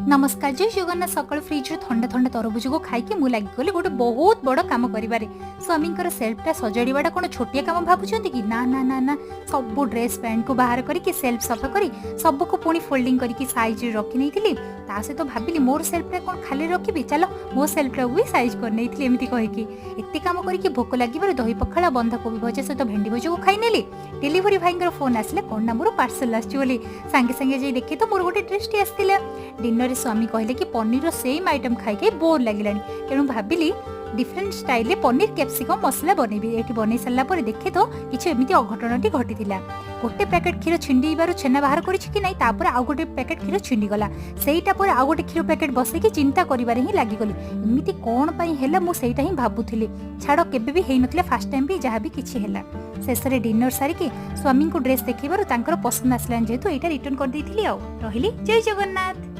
ନମସ୍କାର, ଜୟ ଜଗନ୍ନାଥ। ସକାଳୁ ଫ୍ରିଜ୍ରୁ ଥଣ୍ଡା ଥଣ୍ଡା ତରଭୁଜକୁ ଖାଇକି ମୁଁ ଲାଗିଗଲି ଗୋଟେ ବହୁତ ବଡ଼ କାମ କରିବାରେ। ସ୍ୱାମୀଙ୍କର ସେଲ୍ଫଟା ସଜାଡ଼ିବାଟା କ'ଣ ଛୋଟିଆ କାମ ଭାବୁଛନ୍ତି କି? ନା ନା ନା ନା। ସବୁ ଡ୍ରେସ୍ ପ୍ୟାଣ୍ଟକୁ ବାହାର କରିକି, ସେଲ୍ଫ ସଫା କରି, ସବୁକୁ ପୁଣି ଫୋଲ୍ଡିଂ କରିକି ସାଇଜ୍ରେ ରଖି ନେଇଥିଲି। ତା ସହିତ ଭାବିଲି, ମୋର ସେଲ୍ଫଟା କ'ଣ ଖାଲି ରଖିବି? ଚାଲ, ମୋ ସେଲ୍ଫଟାକୁ ବି ସାଇଜ୍ କରିନେଇଥିଲି। ଏମିତି କହିକି ଏତେ କାମ କରିକି ଭୋକ ଲାଗିବାରୁ ଦହି ପଖାଳ, ବନ୍ଧାକୋବି ଭଜା ସହିତ ଭେଣ୍ଡି ଭଜାକୁ ଖାଇନେଲି। ଡେଲିଭରି ଭାଇଙ୍କର ଫୋନ୍ ଆସିଲା, କ'ଣ ନା ମୋର ପାର୍ସଲ ଆସିଛି ବୋଲି। ସାଙ୍ଗେ ସାଙ୍ଗେ ଯାଇ ଦେଖେ ତ ମୋର ଗୋଟେ ଡ୍ରେସ୍ଟି ଆସିଥିଲା। ଡିନରରେ ସ୍ୱାମୀ କହିଲେ କି ପନିରର ସେମ୍ ଆଇଟମ୍ ଖାଇ ଖାଇ ବୋର୍ ଲାଗିଲାଣି। ତେଣୁ ଭାବିଲି ଡିଫରେଣ୍ଟ ଷ୍ଟାଇଲରେ ପନିର କ୍ୟାପ୍ସିକମ୍ ମସଲା ବନେଇବି। ଏଠି ବନେଇ ସାରିଲା ପରେ ଦେଖେ ତ କିଛି ଏମିତି ଅଘଟଣଟି ଘଟିଥିଲା। ଗୋଟେ ପ୍ୟାକେଟ୍ କ୍ଷୀର ଛିଣ୍ଡେଇବାରୁ ଛେନା ବାହାର କରିଛି କି ନାହିଁ, ତାପରେ ଆଉ ଗୋଟେ ପ୍ୟାକେଟ୍ କ୍ଷୀର ଛିଣ୍ଡିଗଲା। ସେଇଟା ପରେ ଆଉ ଗୋଟେ କ୍ଷୀର ପ୍ୟାକେଟ୍ ବସେଇକି ଚିନ୍ତା କରିବାରେ ହିଁ ଲାଗିଗଲି। ଏମିତି କ'ଣ ପାଇଁ ହେଲା, ମୁଁ ସେଇଟା ହିଁ ଭାବୁଥିଲି। ଛାଡ଼, କେବେ ବି ହେଇନଥିଲା, ଫାର୍ଷ୍ଟ ଟାଇମ୍ ବି ଯାହା ବି କିଛି ହେଲା। ଶେଷରେ ଡିନର ସାରିକି ସ୍ୱାମୀଙ୍କୁ ଡ୍ରେସ୍ ଦେଖେଇବାରୁ ତାଙ୍କର ପସନ୍ଦ ଆସିଲାନି, ଯେହେତୁ ଏଇଟା ରିଟର୍ନ କରିଦେଇଥିଲି। ଆଉ ରହିଲି, ଜୟ ଜଗନ୍ନାଥ।